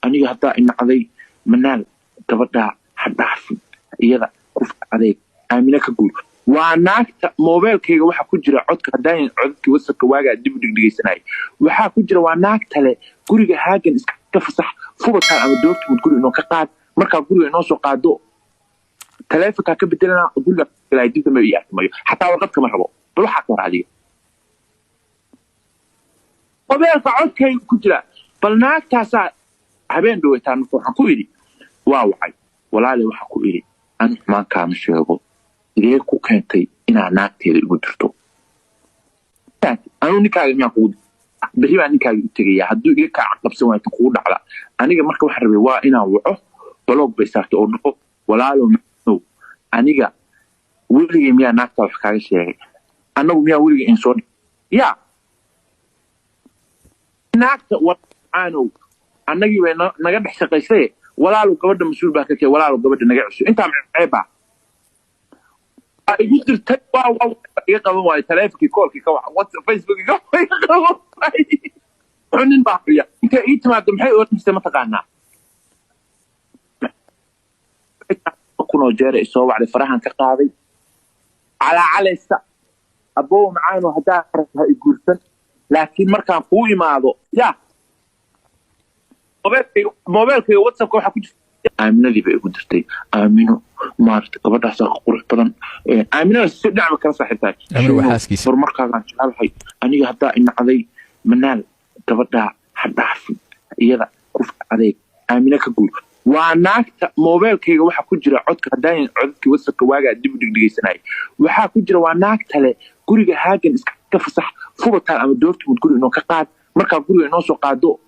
Aniga haddaa inacday, Manaal, gabadhaa ha dhaafin, iyada ku adeeg, Aamina ka guur. Waa naagta moobeelkayga waxaa ku jira codka haddaan codadkii WhatsAppka waagaa dib u dhegdhegaysanayay waxaa ku jira. Waa naagtale guriga Haagan iska fasax, Fubataan ama Dortmund guri inoo ka qaad. Markaa guriga inoo soo qaado, taleefonkaa ka bedelana, guriga dib dambe ii arkimayo, xataa warqad kama rabo. Bal waxaa ka hor adiga mobeelka codkayga ku jira. Bal naagtaasaa habeen dhaweytaan marka waxaan ku idhi, waa wacay, walaali, waxaan ku idhi, ani xumaan kaama sheego, sidee ku keentay inaa naagteeda igu dirto? Anuu ninkaaga miyaan kugu berri baa ninkaaga u tegaya hadduu iga kaa qabsan waayo tan kugu dhacda. Aniga marka waxaan rabay waa inaan waco, block bay saartay oo dhaho, walaalo maow, aniga weligay miyaa naagtaa wax kaaga sheegay? Annagu miyaa weligay in soo ya naagta waanow annagii bay naga dhex shaqaysaye. Walaalow, gabadha mas-uul baa ka tahay, walaalow, gabadha naga cesho. Intaa ceebaa igu dirtay, waa iga qaban waayo taleefonkii, koolkii ka waxa, WhatsApp, Facebookii ka iga qaban waayo. Wuxuu nin baa haya intay ii timaado maxay oranaysa mataqaanaa? Kunoo jeera isoo wacday, farahan ka qaaday, calaacalaysa, abow macaano, haddaa ha i guursan, laakiin markaan kuu imaado ya moobeelkayga WhatsAppka waxaa ku jirta. Aaminadii bay igu dirtay. Aamino maaragta gabadhaasaa qurux badan. Aaminada si dhinac kala saaxiibtahay. Aamino waa xaaskiisa. Horumarkaagaan jecelahay. Aniga haddaa inacday, Manaal, gabadhaa ha dhaafin, iyada ku adeeg, Aamina ka guur. Waa naagta moobeelkayga waxaa ku jira codka haddaan codadkii WhatsAppka waagaa dib u dhegdhegaysanayay waxaa ku jira. Waa naagtale guriga Haagan iska fasax, Fubataan ama Dortmund guri inoo ka qaad. Markaa guriga inoo soo qaado,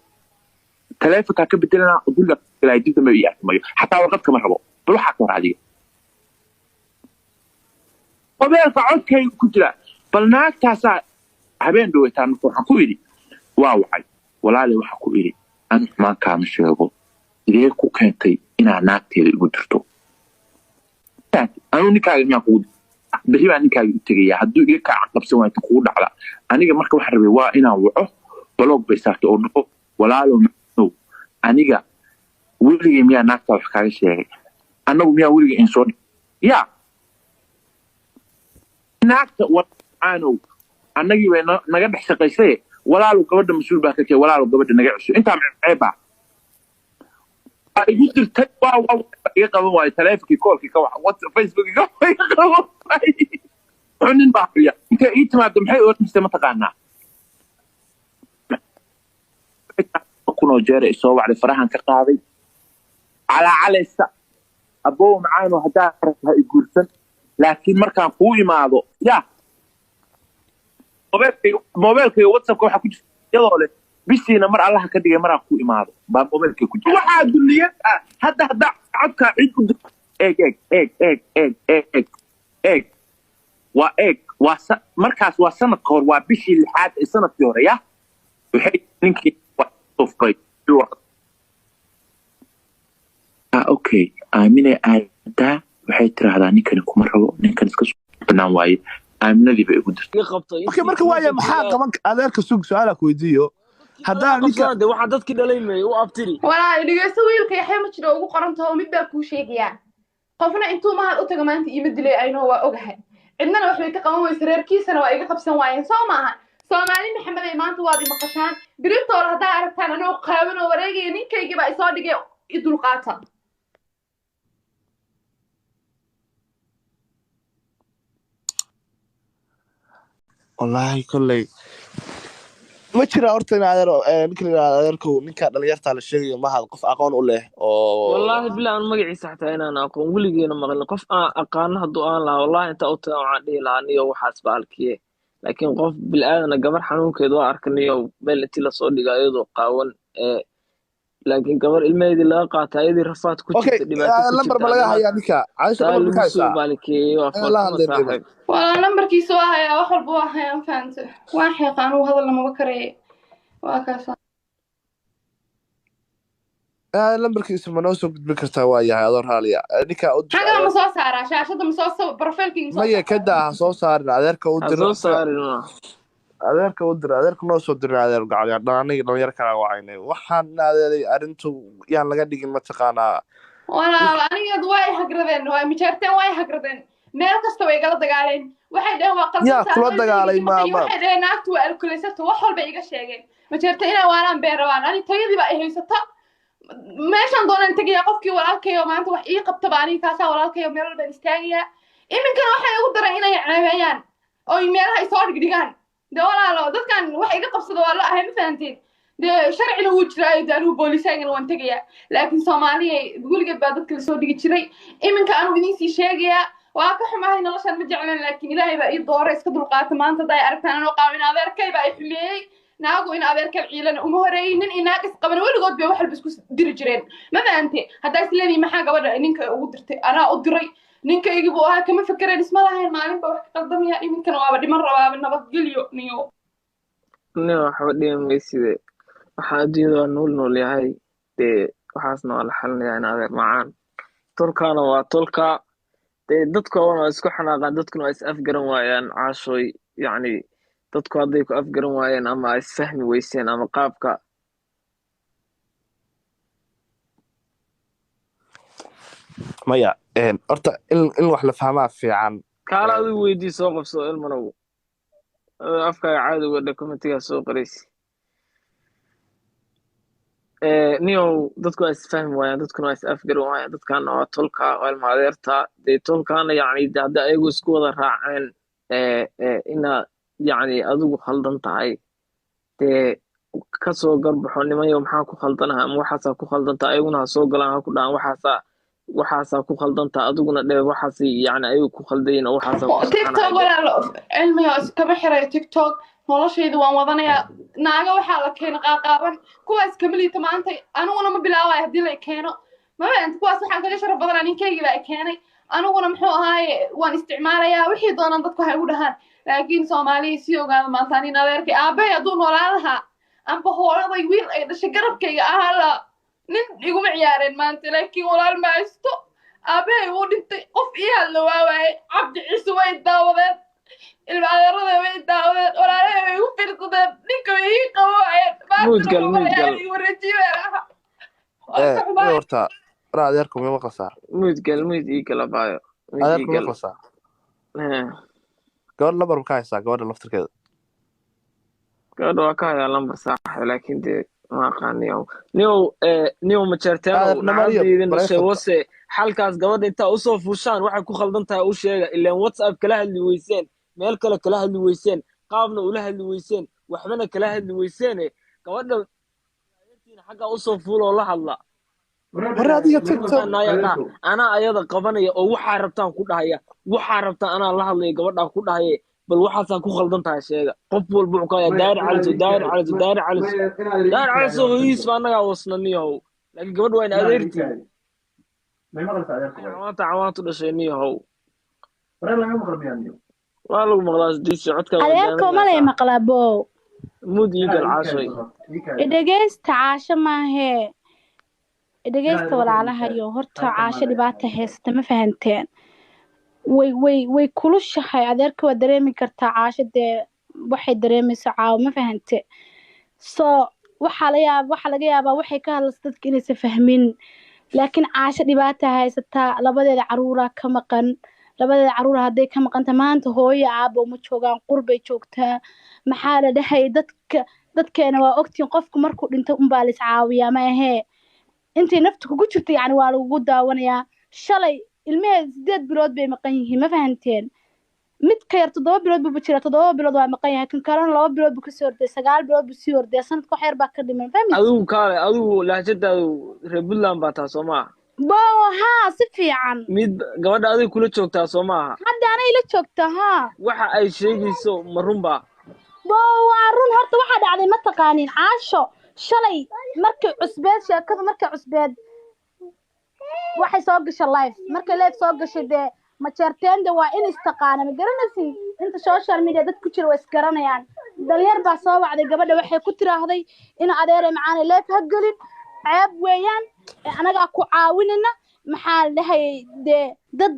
taleefonkaa ka bedelana, guriga dib dambe ii arkimayo, xataa warqad kama rabo. Bal waxaa ka hor adiga mobeelka codkayga ku jira. Bal naagtaasaa habeen dhaweytaan marka waxaan ku idhi, waa wacay, walaali, waxaan ku idhi, ani xumaan kaama sheego, sidee ku keentay inaa naagteeda igu dirto? Anuu ninkaaga miyaan kugu berri baa ninkaaga u tegaya hadduu iga kaa qabsan waayo tan kugu dhacda. Aniga marka waxaan rabay waa inaan waco, block bay saartay oo dhaho, walaalow maow, aniga weligay miyaa naagtaa wax kaaga sheegay? Annagu miyaa weligay in soo ya naagta waanow annagii bay naga dhex shaqaysaye. Walaalow, gabadha mas-uul baa ka tahay, walaalow, gabadha naga cesho. Intaa ceebaa igu dirtay, waa iga qaban waayo taleefonkii, koolkii ka waxa, WhatsApp, Facebookii ka iga qaban waayo. Wuxuu nin baa haya intay ii timaado maxay oranaysa mataqaanaa? Kunoo jeera isoo wacday, farahan ka qaaday, calaacalaysa, abow macaano, haddaa ha i guursan, laakiin markaan kuu imaado ya moobeelkayga WhatsAppka waxaa ku jirta iyadoo leh, bishiina mar Allaha ka dhigay maraan kuu imaado baa moobeelkayga ku jirta. Waxaa dulliyad ah hadda haddaa codkaa cid u eeg eeg eeg eeg eeg eeg eeg waa eeg waa markaas waa sanadka hor, waa bishii lixaad ee sanadkii hore. Ya waxay ninkii tufay. Okay, Aamine aadaa waxay tiraahdaa ninkani kuma rabo, ninkan iska banaan waaye. Aaminadii bay igu dirtay. Okay, marka waaya, maxaa qaban adeerka? Sug, su-aala ku weydiiyo haddaa ninka waxaa dadkii dhalay meey u abtiri. Walaal, dhegeysto, wiilka Yaxya ma jiro ugu qoran taho. Mid baa kuu sheegayaa, qofna intuu Mahad u tago maanta iima dilay ayno waa ogahay, cidnana waxbay ka qaban weyse, reerkiisana waa iga qabsan waayeen. Soo maaha Soomaali Maxamed ay maanta waad i maqashaan biritool haddaa aragtaan anoo qaawan oo wareegaya, ninkaygii baa isoo dhigay, i dulqaata. Wallaahi kolley ma jira horta in adeer ninka la yidhahdo adeerkow, ninka dhalinyarta la sheegayo Mahad, qof aqoon u leh oo Wallaahi bilaa aan magaciisa xataa inaan aqoon weligeena maqlin. Qof aan aqaano hadduu aan lahaa, wallahi intaa u tagaa waxaan dhihi lahaa niyo waxaas baalkiye, laakiin qof bil'aadana gabar xanuunkeed waa arka niyo meel intii lasoo dhiga iyadoo qaawan ee, laakiin gabar ilmaheedii laga qaata, ayadii rafaad ku okay jirta, dhibaato ku lambar jirta ma laga hayaa ninka Caisha? Taa Lambar ma lagu ka soo haysaa? baalikeeyey waa Inaan la foolxumo hadlayn saaxiib. Walaal, nambarkiisa waa hayaa, wax walba waa hayaa, fahante waan xeeqa anugu hadal lamaba karaya, waa kaasa. Lambarkiisa ma noo soo gudbin kartaa? Waa yahay adoo raaliya. Ninka u dir. Xagana ma soo saaraa shaashada? Ma soo profilkii ma soo Maya saaraa? Kada ha soo saarin, adeerka u ha dir soo asaga. Saarin ma. Adeerka u dira, adeerka noo soo dirin, adeer gacaliya aniga dhalinyaro kala wacaynay. Waxaan adeeray arrintu yaan laga dhigin, mataqaanaa. Walaal, anigeed way hagradeen, waa mijaarteen, way hagradeen, meel kasta way igala dagaaleen. Waxay dhaheen waa Yaa qaldantaa, kula dagaalay? Ma waxay dhaheen naagtu waa alkulaysato, wax walba iga sheegeen. Majeerta inay waalaan been rabaan. Ani tayadii baa i haysata, meeshaan doonaan tegayaa. Qofkii walaalkayo maanta wax ii qabtaba aniga kaasaa walaalkayo, meel walbaan istaagayaa. Iminkana waxay igu daran inay ceebeeyaan oo meelaha isoo dhigdhigaan. Dee walaalo, dadkan wax iga qabsada waa la ahay, ma fahanteen? Dee sharcina wuu jiraayo, dee anigu boolisaagana waan tegayaa. Laakiin Soomaaliya weligeed baa dadka lasoo dhigi jiray. Iminka anigu idiin sii sheegayaa, waa ka xumahay, noloshan ma jeclan, laakiin Ilaahay baa ii dooray, iska dulqaata. Maanta hadda ay aragtaan anoo qaawin, adeerkay baa i xumeeyey. Naagu in adeerkay ciilana uma horeeyey, nin inaag isqaban weligood bay wax walba isku diri jireen, ma fahante? Haddaa isleedihi maxaa gabadha ninka ugu dirtay, anaa u diray, ninkaygii buu ahaa, kama fekereen, isma lahayn maalin ba wax ka qaldamaya. Iminkana waaba dhiman rabaaba, nabadgelyo niyo. Nin waxba dhimi mayside, waxaa adduunyada waa nool nool yahay. Dee waxaasna waa la xalinayaa in adeer macaan. Tolkaana waa tolka, dee dadku waa isku xanaaqaan, dadkuna waa is afgaran waayaan. Caashooy, yacni dadku hadday ku afgaran waayeen ama ay isfahmi weyseen ama qaabka Maya, horta in wax la fahmaa fiican. Kaala adigu weydii, soo qabso ilmanow. Afkaaga caadiga dokumentigaa soo qoraysi. Niyow, dadku waa isfahmi waayaan, dadkuna waa is afgaran waayaan. Dadkaana waa tolka, waa ilma adeerta. Dee tolkaana yacni de hadda ayagu isku wada raaceen ina yacni adigu khaldan tahay, dee kasoo garbaxo nimanyo, maxaa ku khaldanaha ama waxaasaa ku khaldantaa. Ayaguna ha soo galaan, ha ku dhahaan waxaasaa ku khaldantaa, adiguna dhe waxaas yacni ayagu ku khaldayin oo waxaasaa ku TikTok saxanahay. Walaalo, cilmiga iskama xirayo TikTok, noloshayda waan wadanayaa. Naaga waxaa la keenay qaaqaaban, kuwaas kama liita maanta, aniguna ma bilaabayo haddii la keeno, ma fahamtid? Kuwaas waxaan kaga sharaf badanaa ninkaygii baa i keenay. Aniguna muxuu ahaaye, waan isticmaalayaa wixii doonaan dadku waxay ugu dhahaan. Laakiin Soomaaliya sii ogaada, maanta anin adeerkay aabbahay hadduu noolaan lahaa amba hooyaday wiil ay dhashay garabkayga ahaa lahaa, nin iguma ciyaareen maanta. Laakiin walaal ma haysto, aabbahay wuu dhintay, qof ii hadla waa waaye. Cabdi Ciise way daawadeen, ilma adeerada way daawadeen, walaalahay way igu fiirsadeen, ninka way ii qabo waayeen. Muudgal, maantana muudgal. ii wareejiyeen aha, waa ka xumahay. Horta war adeerku ma maqlasaa? Muudgal, muud ii gala baayo, muud ii Adeerku ma gal. maqlasaa? Gabadh lambar ma ka haysaa gabadha laftirkeeda? Gabadha waa ka hayaa lambar saaxiib, laakiin dee ma aqaan niyow. Niyow, niyow majeerteenow. Adeer Namariyo, Nacabda idin dhashay. Bareefadka. Wase xalkaas gabadha intaa usoo fuushaan waxay ku khaldan tahay u sheega. Ilaan WhatsApp kala hadli weyseen, meel kale kala hadli weyseen, qaabna ula hadli weyseen, waxbana kala hadli weyseene, gabadha adeertiina xaggaa usoo fuul oo la hadla. War adiga TikTok Anaa anaa ayada qabanaya oo waxaa rabtaan ku dhahaya, waxaa rabtaan anaa la hadlaya gabadhaa ku dhahaya, bal waxaasaa ku khaldan tahay sheega. Qof walba wuxuu ka hayaa Daahir Caliso, Daahir Caliso, Daahir Caliso, Daahir Caliso, hooyihiis baa annagaa wasna niyahow. Laakiin gabadha waa in adeertii cawaanta cawaantu dhashay niyahow. Waa lagu maqlaa diisi codkaa waa Adeerko malay daaminaysaa. Maqlaa bow. Muud ii gal, caashoy. Idhegeysta, caasho maahee, idhegeysta walaalahayo. Horta caasho dhibaata haysata, ma fahanteen? Way kulushahay adeerka, waa dareemi kartaa caasho dee waxay dareemayso caawa, ma fahante? So waxaa la yaab waxaa laga yaabaa waxay ka hadlaysa dadka inaysan fahmin, laakiin caasho dhibaata haysataa. Labadeeda caruuraa ka maqan, labadeeda caruur hadday ka maqanta maanta, hooyo aabo uma joogaan, qurbay joogtaa. Maxaa la dhahay, dadka dadkeena waa ogtiin, qofku markuu dhinto unbaa la iscaawiyaa, ma ahee? Intay nafta kugu jirto yacni waa lagugu daawanayaa. Shalay ilmaheeda 8 bilood bay maqan yihiin, ma fahanteen? Mid ka yar 7 bilood buu jira, 7 bilood waa maqan yahay. Kan kalena 2 bilood buu kasii ordaya, 9 bilood buu sii ordaya, sanadka wax yar baa ka dhiman, fahmaysa? Adigu kaale, adigu lahjadaadu reer Puntland baa taa, soo maaha? Bo haa, si fiican. Mid gabadha adiga kula joogtaa, soo maaha? Hadda anay la joogta, haa. Waxa ay sheegayso ma runbaa? Bo waa run. Horta waxaa dhacday, ma taqaanin caasho, shalay markay cusbeed sheekadu, markay cusbeed waxay soo gashay live. Markay live soo gashay, dee majeerteenda waa in istaqaana, ma garanaysin? Inta social media dad ku jira waa isgaranayaan. Dhalinyar baa soo wacday gabadha, waxay ku tiraahday in adeere macaane live ha gelin, ceeb weeyaan, anagaa ku caawinayna. Maxaa la dhahayay, dee dad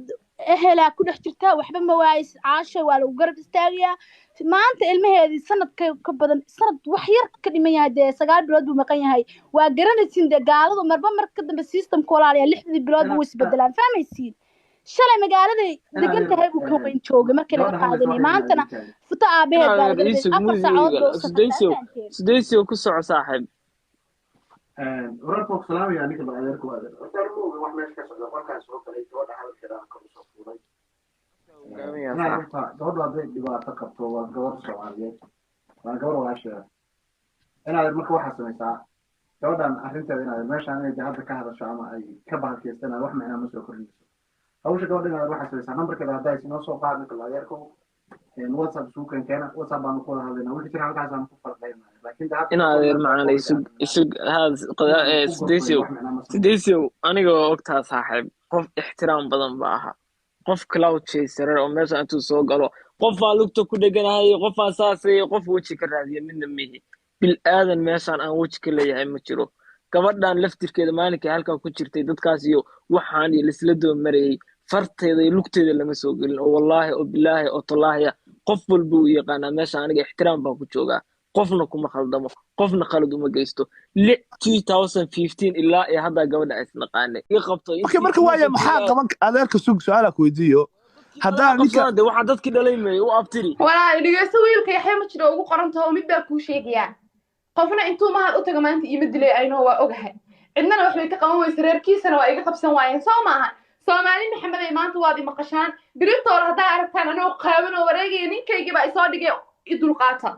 Ehelaa ku dhex jirtaa, waxba ma waayis. Caasha waa lagu garab istaagayaa. Maanta ilmaheedii sanad ka badan, sanad wax yar ka dhiman yahay, dee 9 bilood buu maqan yahay. Waa garanaysiin dee, gaaladu marba mar ka dambe systemka, walaalayaa, 6dii bilood buu isbedelaan, fahmaysiin? Shalay magaaladay degan tahay buu ka weyn joogay markii laga qaadanayay, maantana futo aabaheed baa laga Isug 4 saacadood muusiga bay u safartaa, Sudaysiyo. fahanteen? Sudaysiyo, ku soco saaxiib. Wararka ku salaamaya ninka adeerka waa adeer. Horta ma oga wax meesha ka socda. Qolkaan soo galay, gabadha hadalkeeda aan kor usoo fuulay. Hogaamiyaa Inaa saaxiib. Horta gabadhu hadday dhibaato qabto, waa gabar Soomaaliyeed, waana gabar walaasheeda. Inaad marka waxaa samaysaa gabadhan arrinteeda, inaad meeshaan inay hadda ka hadasho ama ay ka bahalkeystaan wax micnaa ma soo kordhinayso hawsha gabadha. Inaad waxaa samaysaa, nambarkeeda haddaa inoo soo qaad, ninka adeerko, WhatsApp isugu keenkeena, WhatsApp baanu ku wada hadlaynaa, wixii jira halkaasaan ku farqaynaa, laakiin de hadda In adeer macaan, isug isug haad. Sudaysiyo, Sudaysiyo, aniga waa ogtaa saaxiib, qof ixtiraam badan ba ahaa, qof clout chaser oo meesha intuu soo galo qofaa lugta ku dheganahay, qofaa saasay, qof weji ka raadiya midna mihi. Bil aadan meeshaan aan weji ka leeyahay ma jiro. Gabadhan laftirkeeda maalinkii halkaa ku jirtay, dadkaas iyo waxaan iyo laisla doomarayay, farteeda iyo lugteeda lama soo gelin, oo wallaahi oo bilaahi oo tallaahiya, qof walba uu yaqaanaa meesha aniga ixtiraam baan ku joogaa. Qofna kuma khaldamo, qofna khalad uma geysto. 2015 ilaa iyo haddaa gabadha is naqaanay iga qabto. Okay, marka waaya, maxaa qaban adeerka? Sug, su-aala ku weydiiyo haddaan ninka Qabsadaan de, waxaa dadkii dhalay meey u abtiri. Walaal, dhegeysto, wiilka Yaxya ma jiro ugu qoran taho, mid baa kuu sheegayaa. Qofna intuu Mahad u taga maanta iima dilay ayno, waa ogahay. Cidnana waxbay ka qaban weyse, reerkiisana waa iga qabsan waayeen, soo maaha? Soomaali Maxameday, maanta waad i maqashaan. Biritoole haddaa aragtaan anoo qaawan oo wareegaya, ninkaygii baa isoo dhigay, i dulqaata.